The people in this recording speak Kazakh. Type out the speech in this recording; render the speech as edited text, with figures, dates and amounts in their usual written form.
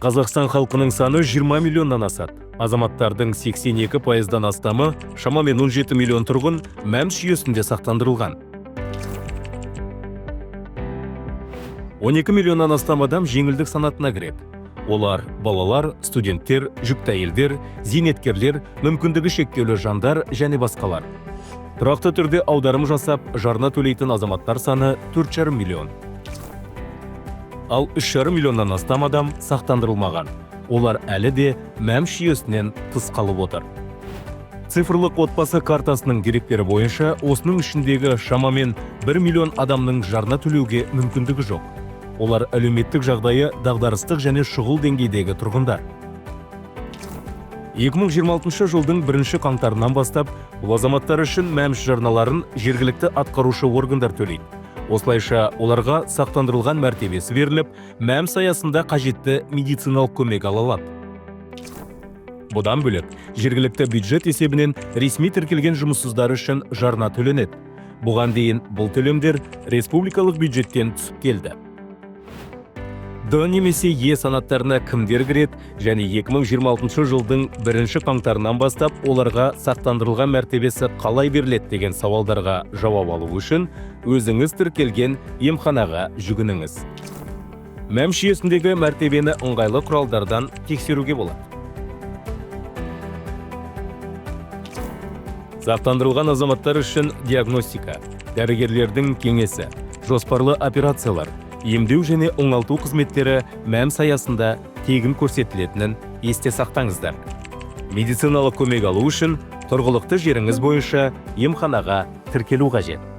Қазақстан халқының саны 20 миллионнан асады. Азаматтардың 82%-дан астамы, шамамен 17 миллион тұрғын, МӘМС жүйесінде сақтандырылған. 12 миллионнан астам адам жеңілдік санатына кіреді. Олар балалар, студенттер, жүкті әйелдер, зейнеткерлер, мүмкіндігі шектеулі жандар және басқалар. Тұрақты түрде аударым жасап, жарна төлейтін азаматтар саны 4,5 миллион. Ал 3,5 миллионнан астам адам сақтандырылмаған. Олар әлі де МӘМС жүйесінен тыс қалып отыр. Цифрлық отбасы картасының деректері бойынша, осының ішіндегі шамамен 1 миллион адамның жарна төлеуге мүмкіндігі жоқ. Олар әлеуметтік жағдайы дағдарыстық және шұғыл деңгейдегі тұрғындар. 2026 жылдың бірінші қаңтарынан бастап бұл азаматтар үшін МӘМС жарналарын жергілікті атқарушы органдар төлейді. Осылайша, оларға сақтандырылған мәртебесі беріліп, МӘМС аясында қажетті медициналық көмек ала алады. Бұдан бөлек, жергілікті бюджет есебінен ресми тіркелген жұмыссыздар үшін жарна төленеді. Бұған дейін бұл төлемдер республикалық бюджеттен түсіп келді. Д немесе Е санаттарына кімдер кіреді және 2026 жылдың бірінші қаңтарынан бастап оларға сақтандырылған мәртебесі қалай беріледі деген сауалдарға жауап алу үшін өзіңіз тіркелген емханаға жүгініңіз. МӘМС жүйесіндегі мәртебені ыңғайлы құралдардан тексеруге болады. Сақтандырылған азаматтар үшін диагностика, дәрігерлердің кеңесі, жоспарлы операциялар, емдеу және оңалту қызметтері МӘМС аясында тегін көрсетілетінін есте сақтаңыздар. Медициналық көмек алу үшін тұрғылықты жеріңіз бойынша емханаға тіркелу қажет.